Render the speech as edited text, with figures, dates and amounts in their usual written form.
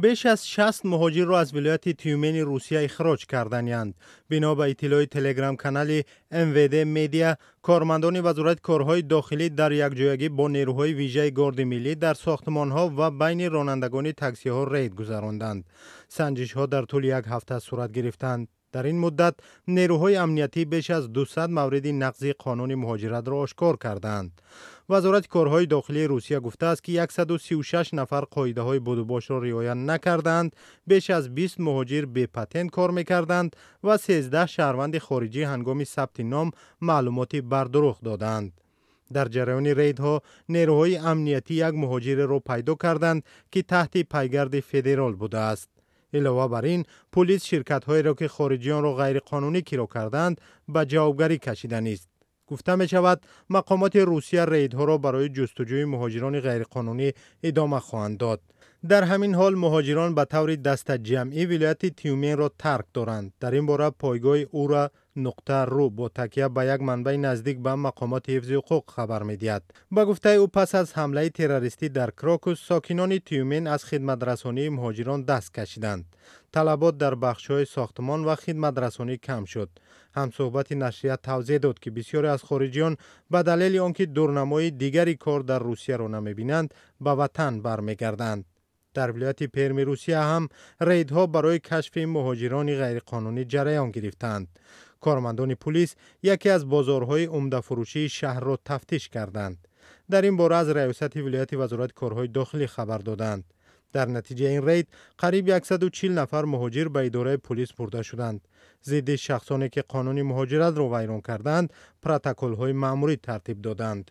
Беш аз 60 муҳоҷирро аз вилояти Тюмени Русия ихроҷ карданианд. Бино ба иттилои телеграм-канали МВД Медиа, кормандони Вазорати корҳои дохилӣ дар якҷоягӣ бо нерӯҳои вижаи Горди миллӣ дар сохтмонҳо ва байни ронандагони таксиҳо рейд гузаронданд. Санҷишҳо дар тӯли як ҳафта сурат гирифтанд. Дар ин муддат нерӯҳои амниятӣ беш аз 200 мавриди нақзи қонуни муҳоҷиратро ошкор кардаанд. Вазорати корҳои дохилии Русия гуфтааст, ки 136 нафар қоидаҳои будубошро риоя накардаанд, беш аз 20 муҳоҷир бепатент кор мекарданд ва 13 шаҳрванди хориҷӣ ҳангоми сабти ном маълумоти бардурӯғ додаанд. Дар ҷараёни рейдҳо нерӯҳои амниятӣ як муҳоҷиреро пайдо карданд, ки таҳти пайгарди федерал будааст. Илова бар ин, пулис ширкатҳоеро, ки хориҷиёнро ғайриқонунӣ киро кардаанд, ба ҷавобгарӣ кашиданист. Гуфта мешавад, мақомоти Русия рейдҳоро барои ҷустуҷӯи муҳоҷирони ғайриқонунӣ идома хоҳанд дод. Дар ҳамин ҳол муҳоҷирон ба таври дастаҷамъӣ вилояти Тюменро тарк доранд. Дар ин бора пойгоҳи Ура.ру бо такя ба як манбаи наздик ба мақомоти ҳифзи ҳуқуқ хабар медиҳад. Ба гуфтаи ӯ, пас аз ҳамлаи террористӣ дар Крокус сокинони Тюмен аз хидматрасонии муҳоҷирон даст кашиданд. Талабот дар бахшҳои сохтмон ва хидматрасонӣ кам шуд. Ҳамсӯҳбати нашрия тавзеҳ дод, ки бисёре аз хориҷиён ба далели он ки дурнамои дигари кор дар Русияро намебинанд, ба ватан бармегарданд. Дар вилояти Перми Русия ҳам рейдҳо барои кашфи муҳоҷирони ғайриқонунӣ ҷараён гирифтаанд. Кормандони пулис яке аз бозорҳои умдафурӯшии шаҳрро тафтиш карданд. Дар ин бора аз раёсати вилояти Вазорати корҳои дохилӣ хабар доданд. Дар натиҷаи ин рейд қариб 140 нафар муҳоҷир ба идораи пулис бурда шуданд. Зидди шахсоне, ки қонуни муҳоҷиратро вайрон карданд, протоколҳои маъмурӣ тартиб доданд.